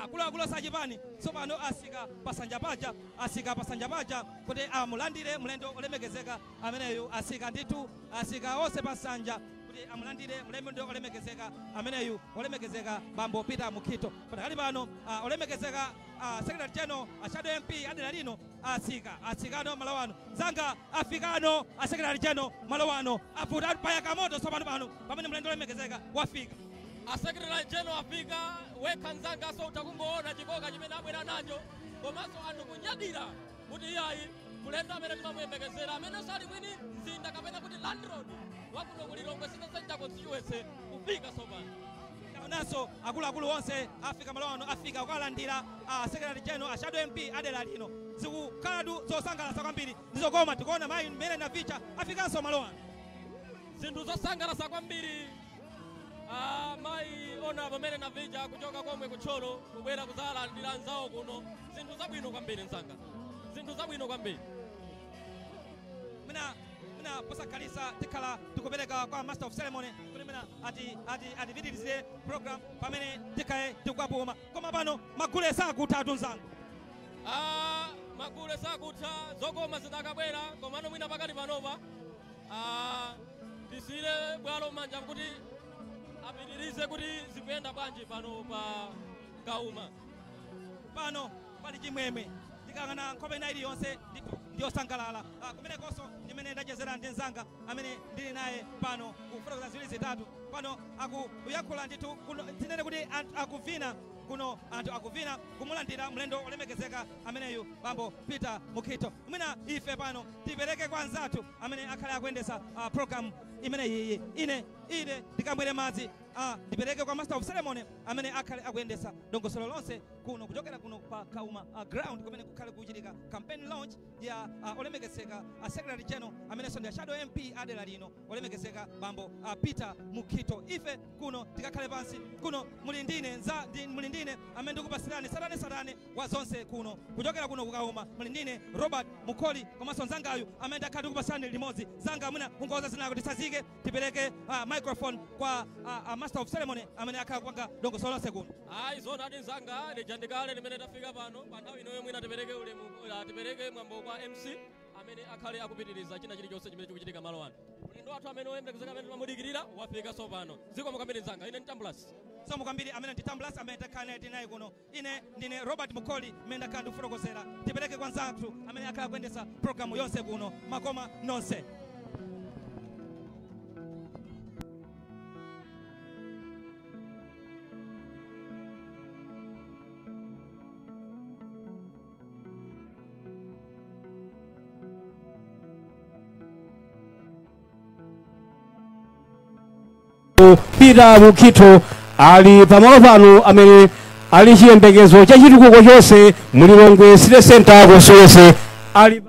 akuluakulu osachipani tsopano asika pasanja paja, asika pasanja paja kuti amulandire mlendo olemekezeka ameneyu. Asika ndithu, asika onse pasanja kuti amulandire mlendo olemekezeka ameneyu, olemekezeka bambo Peter Mukhito. Patakali pano olemekezeka secretary general a shadow MP adera lino asika, asikano malo ano. Zanga afikano a secretary general malo ano, avuta payaka moto tsopano pano pamene mlendo olemekezeka wafika. A secretary general afika wekha mzanga, so utakungoona chikoka chimene abwera nacho, komanso anthu kunyadira kuti iyayi, mlendo amene timamuyembekezera amene sali mwini mzinda kapena kuti landlord wakuno ku Lilongwe City Center constituency kufika tsopano. Taonanso akuluakulu onse afika malo ano, afika kukalandira a secretary general a shadow MP adera lino. Zikukhalatu zosangalatsa kwambiri ndizokoma. Tikuona mayi Mary Navicha afikanso malo ano. Zinthu zosangalatsa kwambiri. Mayi ona pamene Navicha kuchoka komwe kutcholo kubwera kudzalandira anzawo kuno. Zinthu zabwino kwambiri mzanga, zinthu zabwino kwambiri. Mwina posakhalisa tikhala tikupereka kwa master of ceremony kuti mwina atipitirizire program pamene tikhale tikukapuma, koma pano magule sakutha atunzanga. Magule sakutha, zokoma zidakabwera, komano mwina pakati panopa tisiyire bwalo manja kuti apitirize kuti zikuyenda bwanji pano pa Kauma. Pano pali chimwemwe, tikang'ana nkhope ina iliyonse ndithu ndiyosangalala. Kumenekonso ndimene ndachezera ndi mzanga amene ndili naye pano kufotokoza ziwiri zitatu. Pano akuyankhula ndithu kuno, tinene kuti anthu akuvina kuno, anthu akuvina kumulandira mlendo olemekezeka ameneyu bambo Peter Mukhito. Mwina ife pano tipereke kwa anzathu amene akhale akuyendesa program imeneyi. Ine ndikamwere madzi, ndipereke kwa master of ceremony amene akhale akuyendesa dongosolo lonse kuno kuchokera kuno pa Kauma ground kumene kukhale kuchitika campaign launch ya olemekezeka secretary general amenenso ndi a shadow MP adera lino, olemekezeka bambo Peter Mukhito. Ife kuno tikakhale pansi kuno. Muli ndine muli ndine amene ndikupasirani satane satane wa zonse kuno kuchokera kuno kukauma. Muli ndine Robert Mukholi komanso mzangayu amene ndakhala tikupasirani limodzi. Zanga, mwina ungoza zinako tisazike, tipereke microphone kwa master of ceremony amene akhala kupanga dongosolo lonse kuno. Ayi, zoonadi mzanga, lija ndikale limene tafika pano pa nthawi inoyo. Mwina tipereke ulemu, tipereke mwambo kwa MC amene akhale akupitiriza china chilichonse chimene chikuchitika malo ano. Mlendo wathu amene oyembekezeka amene timamudikirira wafika tsopano. Zikomo kwambiri mzanga, ine ndi Somo kwambiri. Amene ndi Tambulasi amene takhala naye tinayi kuno. Ine ndine Robert Mukholi amene ndakhala ndikufotokozera. Tipereke kwa nzathu amene akhala kuyendesa programu yonse kuno. Makoma nonse. Peter Mukhito ali pamalo pano amene ali chiyembekezo cha chitukuko chonse mu Lilongwe City Center constituency ali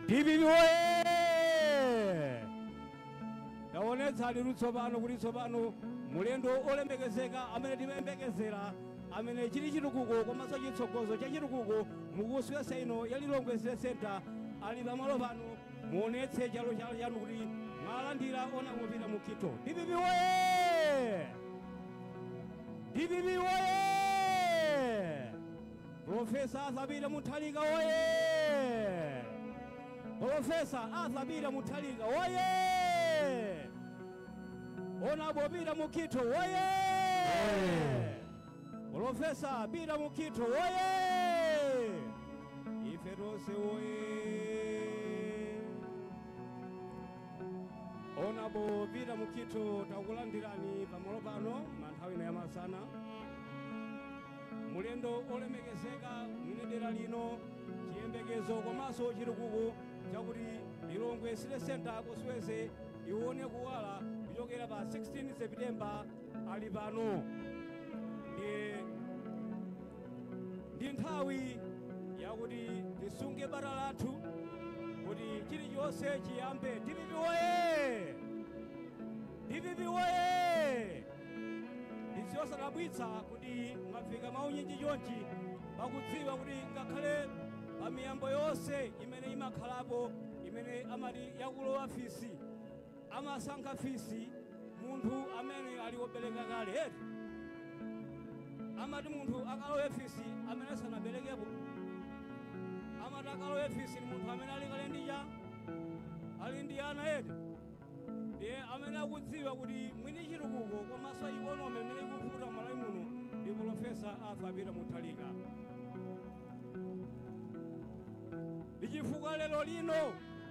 DPP oye! Taonetsani lutsopano kuti tsopano mulendo olemekezeka amene timayembekezera, amene chili chitukuko komanso chitsogozo cha chitukuko mukuswesa ino ya Lilongwe City Center ali pamalo pano. Muonetse chalo chanu kuti mwalandira ona mupita Mukhito. DPP woye! DPP woye! Profesa Arthur Peter Mutharika woye! Profesa Arthur Peter Mutharika woye! Ona Peter Mukhito woye! Profesa Peter Mukhito woye! Ife tonse woye! Onabo Peter Mukhito, takulandirani pamalo pano manthawi ino yamasana. Mulendo olemekezeka mwine dera lino, chiyembekezo komanso chitukuko chakuti Lilongwe City Center kusweze iwone kuwala kuchokera pa 16 September ali pano. Ndi nthawi yakuti tisunge bata lathu kuti chilichonse chiyambe. DPP woye! DPP woye! Ndizosadabwitsa kuti mwafika maunyinji chonchi pakudziwa kuti ngakhale pa miyambo yonse imene imakhalapo imene amati yakulowa fisi, amasankha fisi munthu amene ali wobereka kale eti. Amati munthu akalowe fisi amene sanaberekepo, amati akalowe fisi ni munthu amene ali kale ndi cha ali ndi ana eti. Ndiye amene akudziwa kuti mwini chitukuko komanso ikonomi imene ikuvuta m'Malawi muno ndi Profesa Arthur Peter Mutharika. Ndi chifukwa lero lino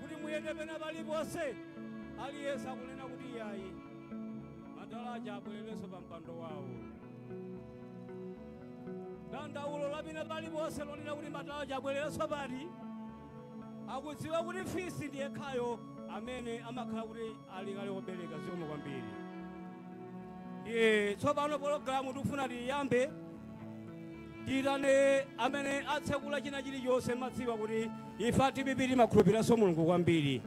kuti muyende pena paliponse aliyense akunena kuti iyayi madalaja abwererenso pa mpando wawo. Dandaulo lapina paliponse lonena kuti madalaja abwererenso pati, akudziwa kuti fisi ndiye khayo amene amakhala kuti ali kale wobereka. Zikomo kwambiri. Ndiye tsopano pologalamu tikufuna tiyambe, tiyitane amene atsekula china chilichonse. Madziwa kuti ife a DPP timakhulupiranso Mulungu kwambiri.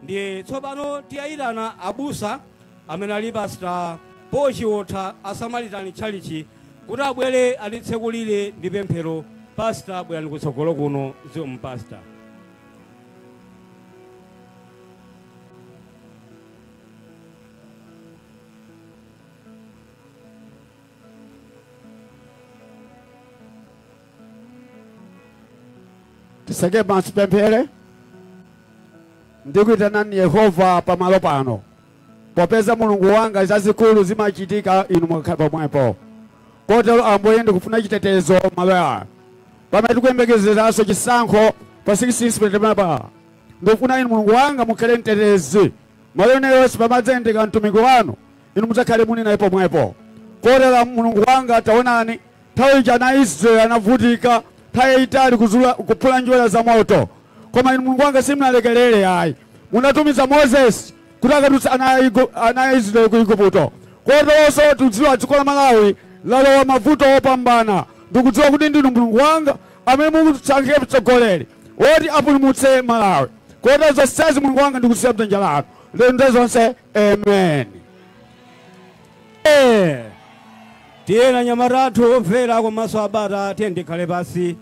Ndiye tsopano tiyayitana abusa amene ali Pastor Paul Chiotha a Samaritan Church kuti abwere atitsekulire ndi pemphero. Pastor, bwerani kutsogolo kuno. Zikomo Pastor. Tiseke maso pemphere. Ndikuitanani Yehova pamalo pano, popeza Mulungu wanga zazikulu zimachitika inu mwakhala pomwepo. Kotero Ambuye ndikufuna chitetezo malo aya pamene tikuyembekezeranso chisankho pa 16 September. Ndikufuna inu Mulungu wanga mukhale mtetezi malo ene yonse pamadzendeka mtumiki wanu, inu mudzakhale muli naye pomwepo. Kotero Mulungu wanga taonani nthawi ija ana Israeli anavutika nthawi yayitali kuphula njoya za moto, koma inu Mulungu wanga simunalekelere ayi, munatumiza Moses kuti akatulutse ana Israeli ku Igupto. Koteronso tikudziwa dziko la Malawi lalowa mavuto opambana. Ndikudziwa kuti ndinu Mulungu wanga amene mukutisankhe mtsogoleri woti apulumutse Malawi. Kotero zonsezi Mulungu wanga ndikusiya mdzanja lanu lero zonse. Amen. Tiyena nyamata athu omvera komanso abata, tiye ndikhale pasi,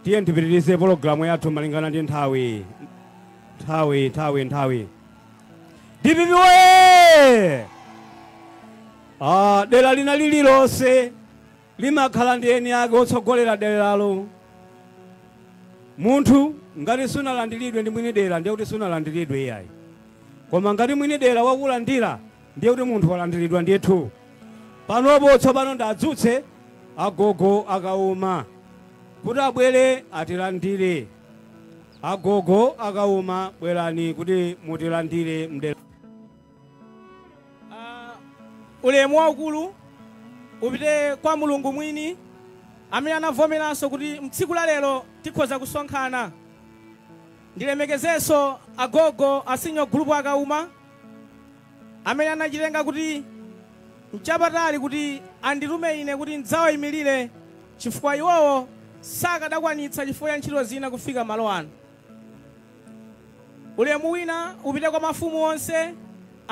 tiye ndipitirize pologalamu yathu malingana ndi nthawi. Nthawi. DPP woye! Dera lina lililonse limakhala ndi eni ake otsogolera deralo. Munthu ngati sunalandiridwe ndi mwini dera ndiye kuti sunalandiridwe iyayi, koma ngati mwini dera wakulandira ndiye kuti munthu walandiridwa ndithu. Panopo tsopano ndadzutse agogo akauma kuti abwere atilandire. Agogo akauma, bwerani kuti mutilandire mdera. Ulemu waukulu upite kwa Mulungu mwini amene anavomeranso kuti mtsiku la lero tikhoza kusonkhana. Ndilemekezenso agogo a senior group akauma amene anachitenga kuti mchapatali kuti anditume ine kuti ndidzawayimirire, chifukwa iwowo sakadakwanitsa chifukwa cha ntchito zina kufika malo ano. Ulemu wina upite kwa mafumu onse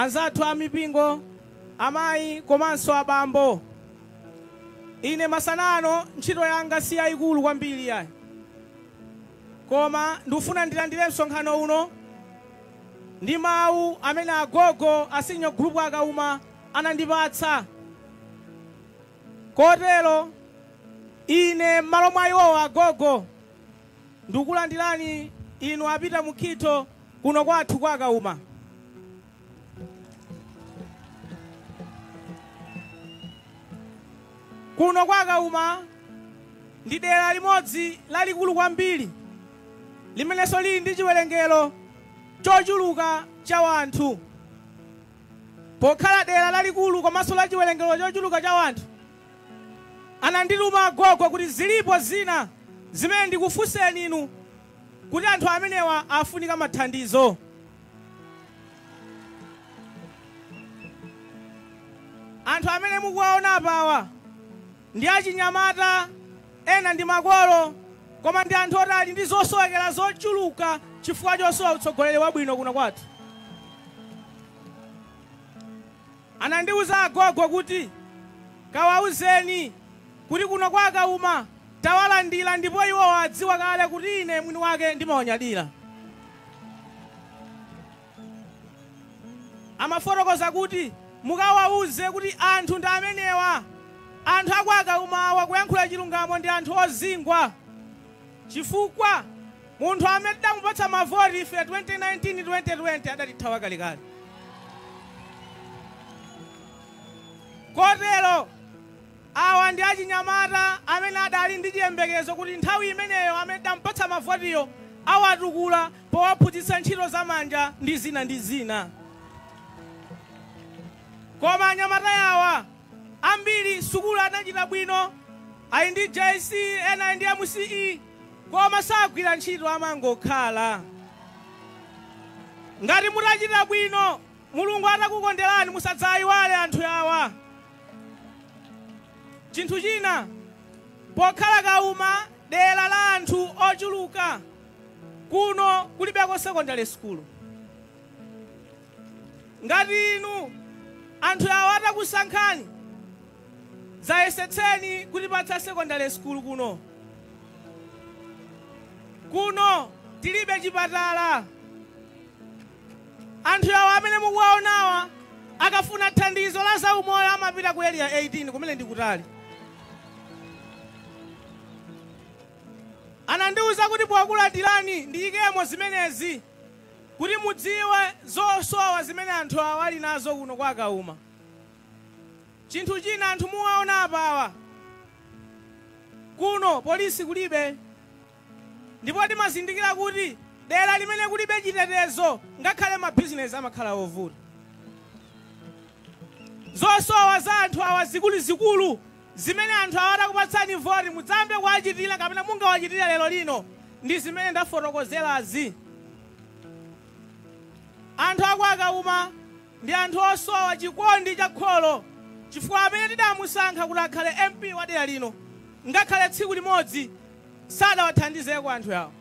anzathu a mipingo, amayi komanso abambo. Ine masanano ntchito yanga si yayikulu kwambiri yayi, koma ndikufuna ndilandire msonkhano uno ndi mawu amene agogo a senior group akauma anandipatsa. Kotero ine m'malo mwa iwowo agogo ndikulandirani inu apita Mukhito kuno kwathu kwa Kauma. Kuno kwa Kauma ndi dera limodzi lalikulu kwambiri limenenso lili ndi chiwerengero chochuluka cha wanthu. Pokhala dera lalikulu komanso la chiwerengero chochuluka cha wanthu, anandituma agogo kuti zilipo zina zimene ndikufunseni inu kuti anthu amenewa afunika mathandizo. Anthu amene mukuwaona apawa ndi achinyamata, ena ndi makolo, koma ndi anthu otali ndi zosowekera zochuluka chifukwa chosowa utsogoleri wabwino kuno kwathu. Anandiwuza agogo kuti kawauzeni kuti kuno kwa Kauma tawalandira, ndipo iwo adziwa kale kuti ine mwini wake ndimawanyadira. Amafotokoza kuti mukawauze kuti anthu ndi amenewa, anthu akwa Kaumawa kuyankhula chilungamo ndi anthu ozingwa, chifukwa munthu amene tidamupatsa mavoti ife 2019 2020 adatithawa kalekale. Kotero awa ndi achinyamata amene adali ndi chiyembekezo kuti nthawi imeneyo amene tidamupatsa mavotiyo awatukula powaphunzitsa ntchito zamanja ndi zina ndi zina. Koma anyamata awa ambiri sukulu anachita bwino, ali ndi JC, ena ali ndi MCE, koma sagwira ntchito, amangokhala. Ngati mutachita bwino, Mulungu atakukonderani, musadzayiwale anthu awa. Chinthu china, pokhala Kauma dera la anthu ochuluka, kuno kulibeko secondary school. Ngati inu anthu awa atakusankhani, zayesetseni kutipatsa secondary school kuno. Kuno tilibe chipatala. Anthu awa amene mukuwaonawa akafuna thandizo la zaumoyo amapita ku area 18 kumene ndikutali. Anandiwuza kuti powakulandirani ndiyikemo zimenezi kuti mudziwe zosowa zimene anthu awa ali nazo kuno kwa Kauma. Chinthu china, anthu muwaona apawa, kuno polisi kulibe, ndipo timazindikira kuti dera limene kulibe chitetezo ngakhale mabizinesi amakhala ovuta. Zosowa za anthu awa zikuluzikulu zimene anthu awa atakupatsani voti mudzambe kuwachitira kapena mungawachitira lero lino ndi zimene ndafotokozerazi. Anthu akwa Kauma ndi anthu osowa chikondi cha kholo, chifukwa amene tidamusankha kuti akhale MP wa dera lino ngakhale tsiku limodzi sadawathandizeko anthu awo.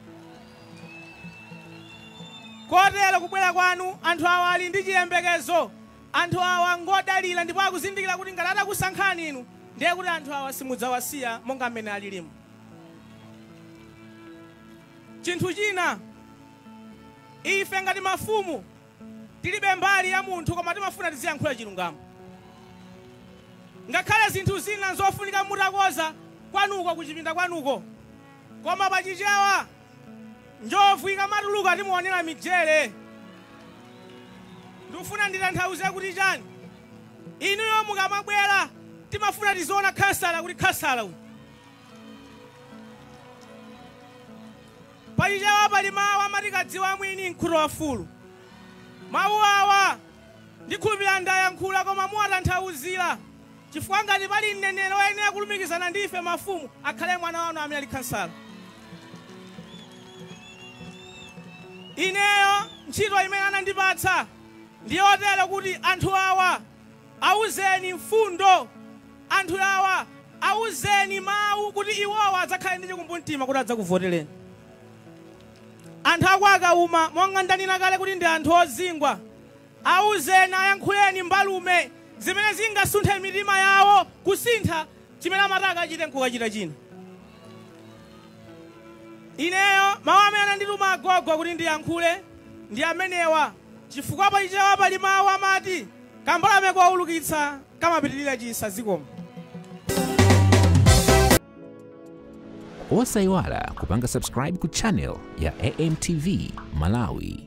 Kotero kubwera kwanu anthu awa ali ndi chiyembekezo, anthu awa ngodalira ndipo akuzindikira kuti ngati atakusankhani inu ndiye kuti anthu awa simudzawasiya monga mmene alilimu. Chinthu china, ife ngati mafumu tilibe mbali ya munthu, koma timafuna tiziyankhula chilungamo. Ngakhale zinthu zina nzofunika mutakoza kwanuko kuchipinda kwanuko, koma pachichewa njovu ikamatuluka timuonera mijere. Ndikufuna nditanthauze kuti chani, inuyo mukamabwera timafuna tiziona khansala kuti khansala uyu. Pachichewa pali mawu amati kadziwa mwini mkhuto wa fulu. Mawu awa ndikhulupirira ndayankhula koma muwatanthauzira, chifukwa ngati pali mneneri woyenera kulumikizana ndi ife mafumu akhale mwana wanu amene ali khansala. Ineyo ntchito imene anandipatsa ndi yotero kuti anthu awa auzeni mfundo, anthu awa auzeni mawu kuti iwowa adzakhale ndi chikumbumtima kuti adzakuvotereni. Anthu akwa Kauma monga ndanena kale kuti ndi anthu ozingwa, Auzeni, ayankhuleni mbalume zimene zingasunthe mitima yawo kusintha chimene amataka achite nkukachita china. Ineyo mawu amene anandituma agogo kuti ndiyankhule ndi amenewa, chifukwa pachichewa pali mawu amati kambalame kwaulukitsa kamapitirira chisa. Zikomo. Osayiwala kupanga subscribe ku channel ya AMTV Malawi.